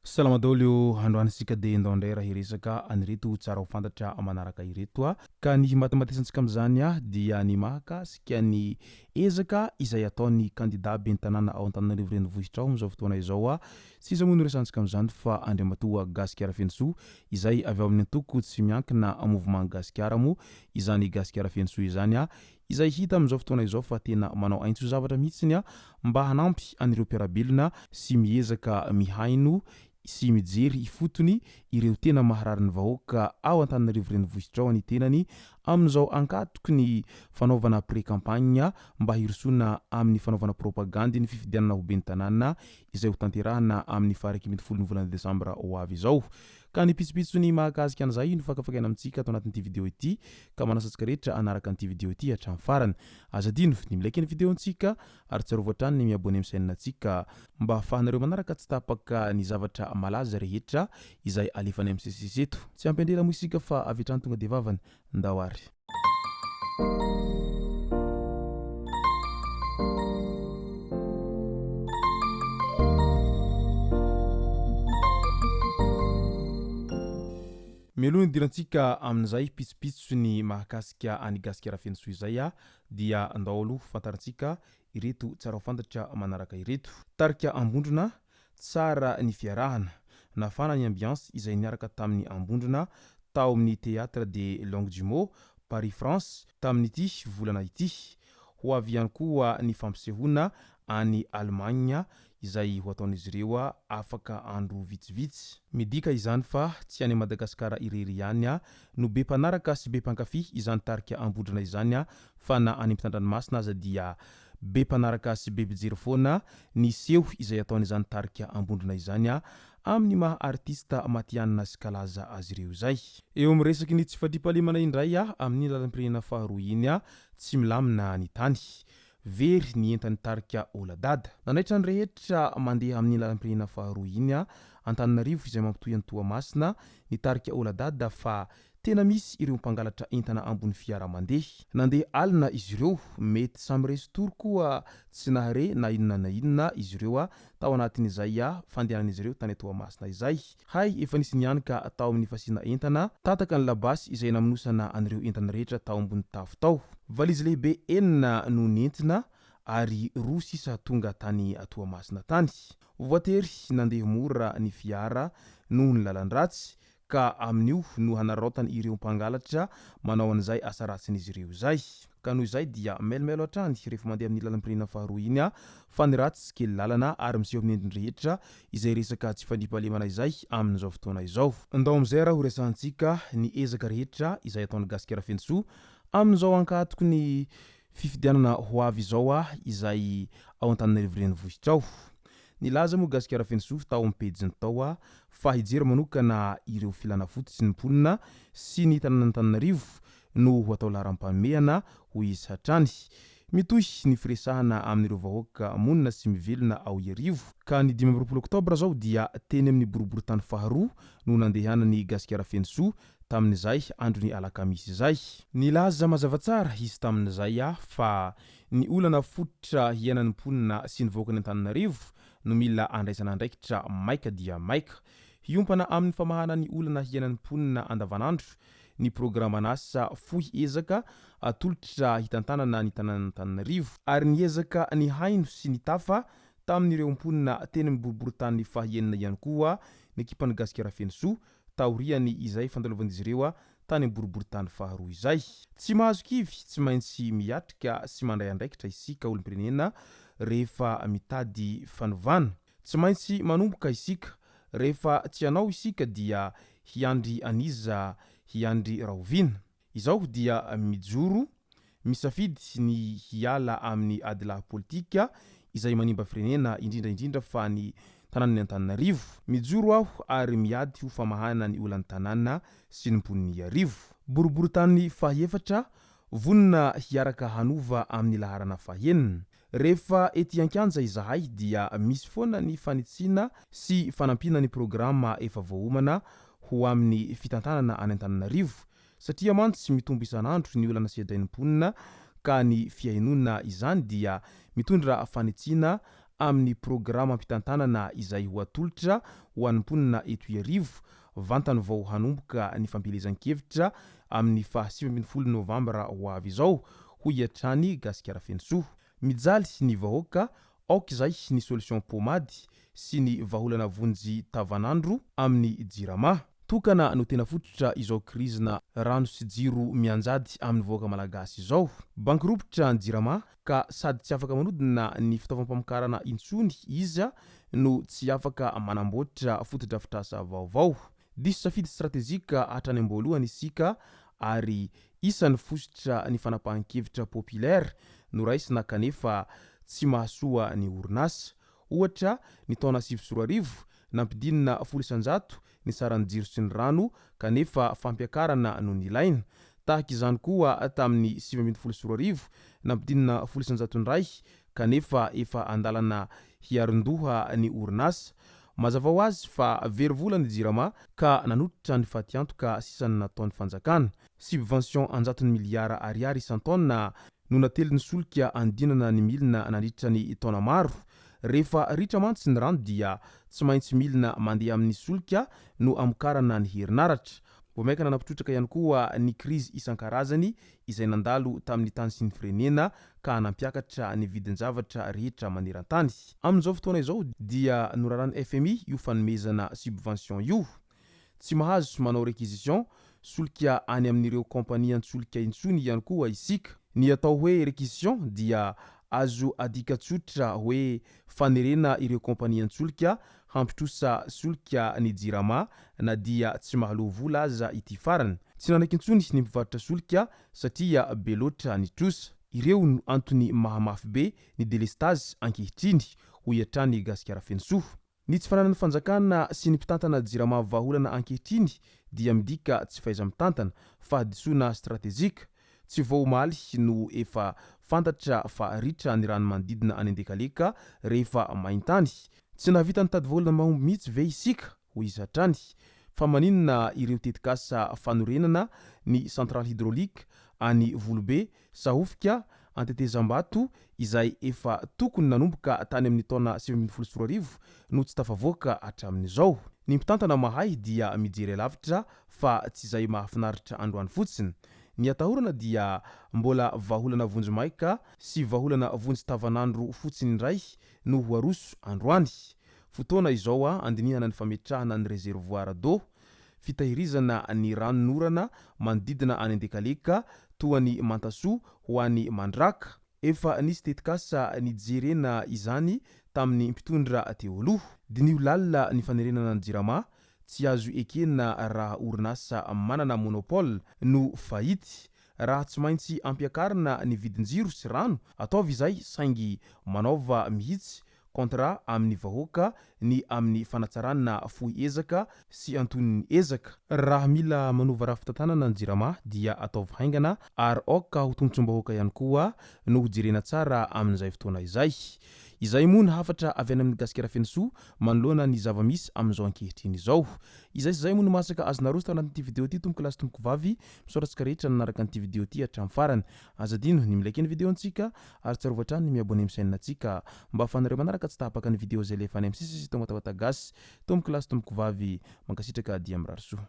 Salama daholo ô, androany isika dia ndao indray raha hiresaka an'ireto tsara ho fantatra manaraka ireto a. Ka ny himatimatesantsika amin'izany a dia ny mahakasika ny ezaka izay ataon'ny kandida ben'ny tanàna ao Antananarivo renivohitra ao amin'izao fotoana izao a. Tsy iza moa no resahantsika amin'izany fa Andriamatoa Gasikara Fenosoa izay avy ao amin'ny antoko tsy miankina Mouvement Gasikara moa izany Gasikara Fenosoa izany a, izay hita amin'izao fotoana izao fa tena manao aintso zavatra mihitsiny mba hanampy an'ireo mpiara-belona sy miezaka mihaino sy mijery ifotony ireo tena maharary ny vahoaka ao Antananarivo renivohitra ao ny tenany amin'izao ankatoky ny fanaovana pré-campagne mba hirosoana amin'ny fanaovana propagandy ny fifidianana ho ben'ny tanàna izay hotanterahana amin'ny faha 11 ny volana desambra ho avy izao. Ka ny pitsopitsony mahakasika an'izay no fakafakaina amintsika ato anatin'ity video ity ka manasa antsika rehetra hanaraka an'ity video ity hatramin'ny farany. Aza adino ny mi-like ny video-ntsika ary tsarovy hatrany ny mi-abonner amin'ny chaîne-ntsika mba ahafahanareo manaraka tsy tapaka ny zavatra malaza rehetra izay alefan'ny MCCC eto. Tsy ampy andrela moa isika fa avy hatrany tonga dia vavany. Ndao ary. Mialoha ny hidirantsika amin'izay pitsopitsony mahakasika an'i Gasikara Fenosoa izay dia ndao aloha fantarintsika ireto tsara ho fantatra manaraka ireto. Tarika Ambondrona, Tsara ny fiarahana. Nafana ny ambiance izay niaraka tamin'ny Ambondrona tao amin'ny Théâtre des Longues-Jumeaux, Paris France, tamin'ity volana ity. Ho avy ihany koa ny fampisehoana any Allemagne izay ho ataon'izy ireo afaka andro vitsivitsy. Midika izany fa tsy any Madagasikara irery ihany no be mpanaraka sy be mpankafy izany tarika Ambondrona izany fa na any ampitan-dranomasina aza dia be mpanaraka sy be mpijery foana ny seho izay ataon'izany tarika Ambondrona izany amin'ny maha artista matihanina sy kalaza azy ireo izay. Eo amin'ny resaky ny tsy fandriampahalemana indray amin'iny lalam-pirenena faharoa iny, tsy milamina ny tany. Very ny entan'ny tarika Ola Dada. Nanaitra ny rehetra mandeha amin'iny lalam-pirenena faharoa iny Antananarivo izay mampitohy an'i Toamasina ny tarika Ola Dada fa Tena misy ireo mpangalatra entana ambony fiara mandeha. Nandeha alina izy ireo, mety samy resy tory koa tsy nahare na inona na inona izy ireo tao anatin'izay fandehanan'izy ireo tany Toamasina izay. Hay efa nisy nianoka tao amin'ny fasiana entana, tataka ny labasy izay namonosana an'ireo entana rehetra tao ambony tafo tao. Valizy lehibe enina no nentina ary roa sisa tonga tany Toamasina tany. Voatery nandeha mora ny fiara noho ny lalan-dratsy ka amin'io no hanararaotany ireo mpangalatra manao an'izay asa ratsin'izy ireo izay. Ka noho izay dia mailomailo hatrany rehefa mandeha amin'ny lalam-pirenena faharoa iny fa ny ratsy kely lalana ary miseho amin'ny endriny rehetra izay resaka tsy fandriampahalemana izay amin'izao fotoana izao. Ndao amin'izay raha horesahantsika ny ezaka rehetra izay ataon'i Gasikara Fenosoa amin'izao ankatoky ny fifidianana ho avy izao izay ao Antananarivo renivohitra ao. Nilaza moa Gasikara Fenosoa tao amin'ny pejiny tao fa hijery manokana ireo filana fototsy ny mponina sy ny tanànan'Antananarivo no ho atao laharam-pahamehana, hoy izy hatrany. Mitohy ny firesahana amin'ireo vahoaka monina sy mivelona ao Iarivo, ka ny 25 oktobra izao dia teny amin'ny boriborintany faharoa no nandehanan'i Gasikara Fenosoa tamin'izay andron'ny alakamisy izay. Nilaza mazava tsara izy tamin'izay fa ny olana fototra hiainan'ny mponina sy ny vahoakan' Antananarivo no mila andraisana andraikitra maika dia maika. Hiompana amin'ny famahana ny olana hiainan'ny mponina andavanandro ny programan'asa fohy ezaka atolotra hitantanana ny tanànan'Antananarivo. Ary niezaka nihaino sy nitafa tamin'ireo mponina teny amin'ny boriborintany faha-enina ihany koa ny ekipan'ny Gasikara Fenosoa taorian'ny izay fandalovan'izy ireo tany amin'ny boriborintany faharoa izay. Tsy mahazo kivy, tsy maintsy miatrika sy mandray andraikitra isika olom-pirenena rehefa mitady fanovana. Tsy maintsy manomboka isika. Rehefa tsy hanao isika dia hiandry an'iza hiandry rahoviana? Izaho dia mijoro, misafidy ny hiala amin'ny adilahy politika izay manimba firenena indrindra indrindra fa ny tanànan'i Antananarivo. Mijoro aho ary miady ho famahana ny olan'ny tanàna sy ny mponin'Iarivo. Boriborintany fahaefatra, vonona hiaraka hanova amin'ny laharana fahenina. Rehefa ety an-kianja izahay dia misy foana ny fanitsiana sy fanampiana ny programa efa voaomana ho amin'ny fitantanana any Antananarivo satria mantsy mitombo isan'andro ny olana sedrain'ny mponina ka ny fihainoana izany dia mitondra fanitsiana amin'ny programam-pitantanana izay ho atolotra ho an'ny mponina eto Iarivo vantany vao hanomboka ny fampielezan-kevitra amin'ny faha 19 novambra ho avy izao, hoy hatrany Gasikara Fenosoa. Mijaly ny vahoaka, aoka izay ny solution pomady sy ny vahaolana vonjy tavanandro amin'ny Jirama. Tokana no tena fototra izao krizina rano sy jiro mianjady amin'ny vahoaka malagasy izao. Banky ropitra ny Jirama ka sady tsy afaka manodina ny fitaovam-pamokarana intsony izy no tsy afaka manamboatra fotodrafitrasa vaovao. Diso safidy stratejika hatrany am-boalohany isika ary isan'ny fositra ny fanapahan-kevitra populaire noraisina kanefa tsy mahasoa ny orinasa. Ohatra, ny taona 2009, nampidinina 10% ny saran'ny jiro sy ny rano kanefa fampiakarana no nilaina. Tahaka izany koa tamin'ny 2019, nampidinina 10% indray kanefa efa an-dalana hiarin-doha ny orinasa. Mazava ho azy fa very vola ny Jirama ka nanototra ny fatiantoka sisa nataon'ny fanjakana. Subvention an-jatony miliara ariary isan-taona no natelin'ny solika hanodinana ny milina nandritra ny taona maro. Rehefa ritra mantsy ny rano dia tsy maintsy milina mandeha amin'ny solika no hamokarana ny herinaratra. Vao mainka nanapotrotraka ihany koa ny krizy isan-karazany izay nandalo tamin'ny tany sy ny firenena ka nampiakatra ny vidin-javatra rehetra maneran-tany. Amin'izao fotoana izao dia noraran'ny fmi io fanomezana subvention io. Tsy mahazo manao réquisition solika any amin'ireo kaompanian-tsolika intsony ihany koa isika. Ny atao hoe réquisition dia azo adika tsotra hoe fanerena ireo kaompanian-tsolika hampitrosa solika ny Jirama na dia tsy mahaloa vola aza ity farany. Tsy nanaiky intsony ny mpivarotra solika satria be loatra ny trosa. Ireo no antony mahamafy be ny delestazy ankehitriny, hoy hatrany Gasikara Fenosoa. Ny tsy fananan'ny fanjakana sy ny mpitantana Jirama vahaolana ankehitriny dia midika tsy fahaiza-mitantana, fahadisoana stratejika. Tsy vao omaly no efa fantatra fa ritra ny rano manodidina any Andekaleka rehefa main-tany. Tsy nahavita nitady vahaolana mahomby mihitsy ve isika? hoy izy hatrany. Fa maninona ireo tetikasa fanorenana ny centrale hydraulique any Volobe Sahofika, Antetezambato, izay efa tokony nanomboka tany amin'ny taona 2019 no tsy tafavoaka hatramin'izao. Ny mpitantana mahay dia mijery alavitra fa tsy izay mahafinaritra androany fotsiny. Ny atahorana dia mbola vahaolana vonjimaika sy vahaolana vonjy tavanandro fotsiny indray no ho aroso androany. Fotoana izao andinihana ny fametrahana ny réservoir d'eau fitahirizana ny ranon'orana manodidina any Andekaleka toa ny Mantasoa ho any Mandraka. Efa nisy tetikasa nijerena izany tamin'ny mpitondra teo aloha. Diniho lalina ny fanerenana ny Jirama, tsy azo ekena raha orinasa manana monopole no fahity. Raha tsy maintsy ampiakarina ny vidin-jiro sy rano, ataovy izay saingy manaova mihitsy contrat amin'ny vahoaka ny amin'ny fanatsarana fohy ezaka sy antonony ezaka. Raha mila manova rafi-tantanana ny Jirama dia ataovy haingana ary aoka ho tombontsoam-bahoaka ihany koa no ho jerena tsara amin'izay fotoana izay. Izay moa ny hafatra avy any amin'ny Gasikara Fenosoa manoloana ny zava-misy amin'izao ankehitriny izao. Izay sy izay moa no masaka azo naroso tao anatin'ity video ity tompoko lahy sy tompoko vavy. Misaotra antsika rehetra nanaraka an'ity video ity hatramin'ny farany. Aza adino ny mi-like ny video antsika ary tsarovy hatrany ny mi-abonner amin'ny chaîne antsika mba ahafahanareo manaraka tsy tapaka ny video izay alefa any amin'ny sisa sy Tonga Gasy. Tompoko lahy sy tompoko vavy, mankasitraka dia mirary soa.